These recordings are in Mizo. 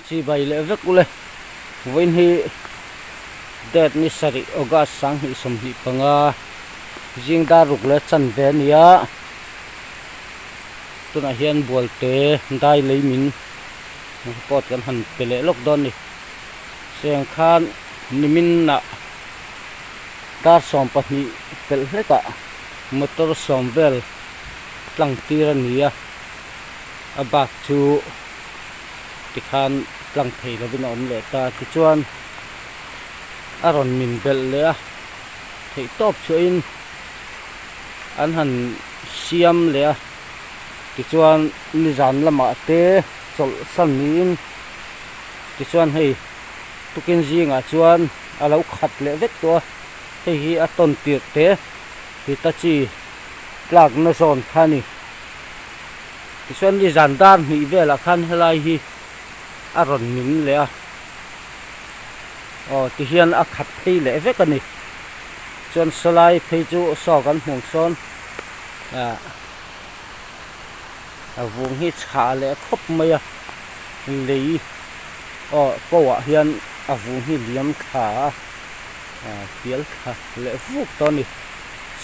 Chi bai leh vek ule vawiin hi date ni sarih August 2025 zing dar ruk leh chanve a ni a tunah hian bualte dai lei min report kan han pe leh lawk dawn a ni seng khan nimin ah dar 12 pelh hlek ah motor sawm vel tlang tir a ni a a bak chu tikhan tlang thei lovin a awm leh ta tichuan a rawn min belh leh a theih tawp chhuahin an han siam leh a tichuan nizan lamah te chawlh san niin tichuan hei tukin zingah chuan a lo khat leh vek tawh a hei hi a tawn tirh te Hitachi tlakna zawn kha a ni. Tichuan nizan dar hnih velah khan helai hi a rawn min leh a, aw tihian a khat phei leh vek a ni. Chuan sawlai phei chu saw kan hmuh sawn ah a vung hi chhah leh khawp mai a, lei aw pawh ah hian a vung hi liam thla a, ah pial thla leh vuk tawh a ni.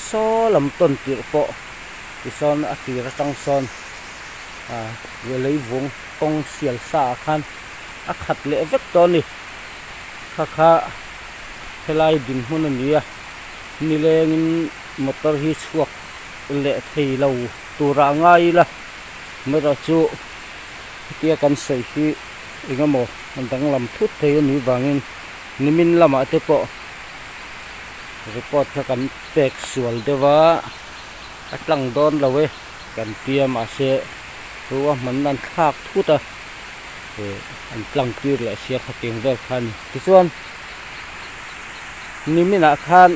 Saw lam tawn tirh pawh. Tisawn a tir atang sawn ah leivung kawng sial sa ah khan a khat leh vek tawh a ni. Kha kha helai dinhmun a ni a, nilengin motor hi chhuak leh thei lo turah a ngai ila amaherawh chu hetia kan sawi hi eng emaw danglam thut thei a nih vangin nimin lamah te pawh report kha kan pek sual deuh a. A tlang dawn lo e kan tia mahse ruahmanna an thlak thut a eh an tlang tir leh sia khatiang vel kha a ni tichuan niminah khan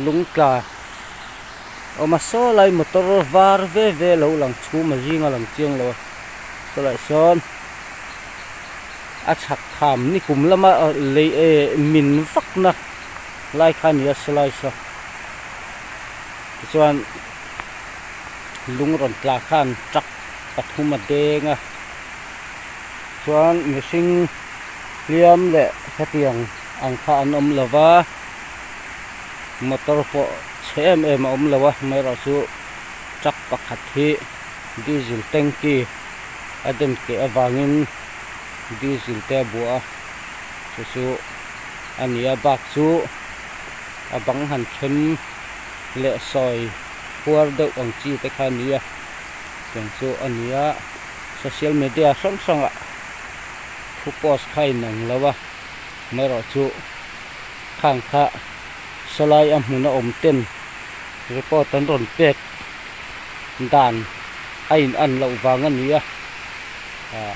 lungtla awm a saw lai motor var ve ve lo lang chhum a zinga lang chiang lo a chulaiah sawn a chhak kham nikum lama lei eh min vakna. Lai kha a ni a sawlai saw tichuan lung rawn tla khan truck pathum a deng a chuan mihring hliam leh hetiang ang kha an awm lo va motor pawh chhe em em a awm lo a amaherawhchu truck pakhat hi diesel tanky a den keh avangin diesel te a buah a chu chu. A ni a bak chu a bang han then leh sawi huar deuh ang chi te kha a ni a tiang chu a ni a social media hrang hrang ah thu post kha a inang lo a amaherawh chu khang kha sawlai a hmun a awm ten report an rawn pek dan a in an loh vang a ni a ah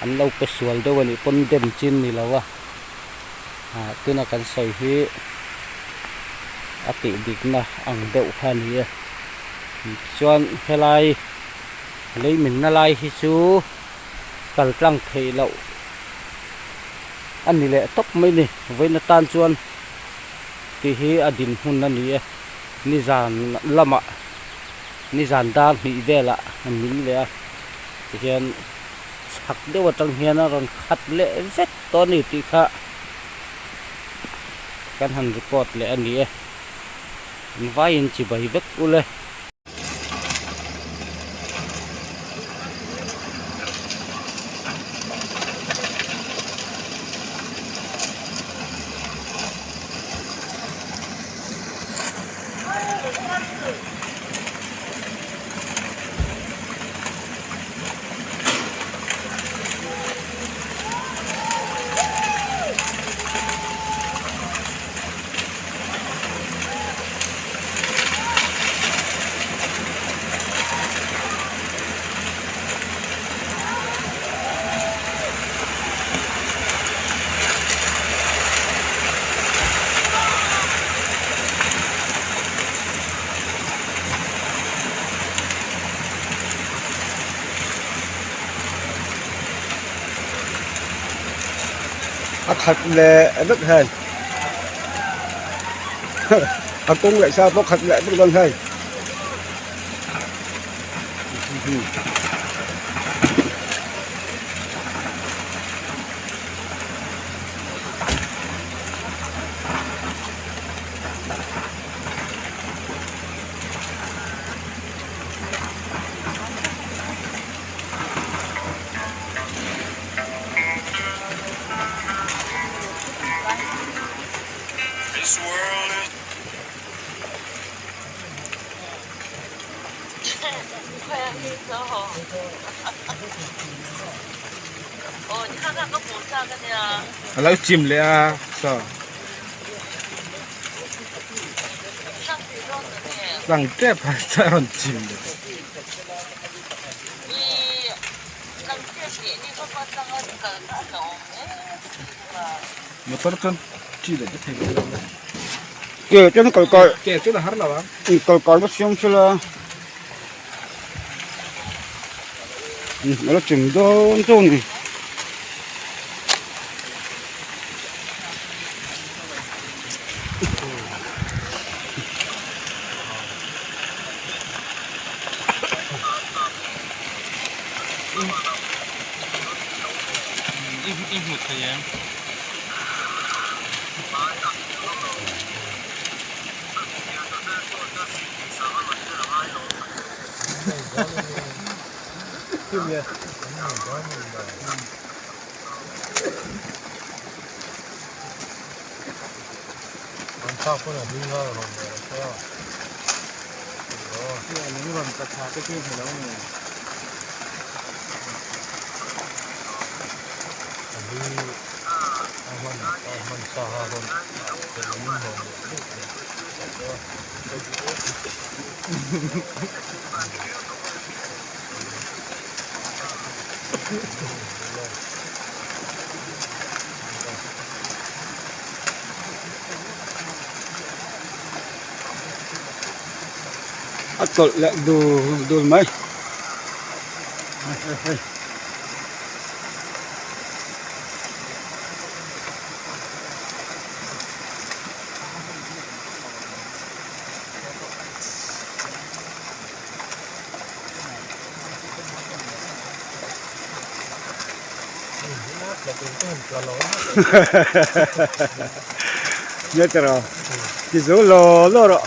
an lo pe sual deuh a nih pawn dem chin ni lo a. Ah tuna kan sawi hi a tih dikna ang deuh kha a ni e tichuan helai lei minna lai hi chu kal tlang theih loh a ni leh tawp mai a ni vawiin atan chuan tih hi a dinhmun a ni e nizan lamah nizan dar hnih velah a min leh a tihian chhak deuh atang hian a rawn khat leh vek tawh a ni tih kha kan han report leh a ni e. An vaiin chibai vek ule. A khat leh vek hei a kawng leh sa pawh khat leh vek dawn hei. A lo chim leh a saw tlang tep a rawn chim leh. Motor chuan chi leh te thei lo a. Ke chuan kal kai Ke chuan a har lo a. Kal kai va siam sela a la chim dawn dawn a ni. I hmu thei em? A tawlh leh dul dul mai Nhớ cho rồi Chỉ số lò lò rồi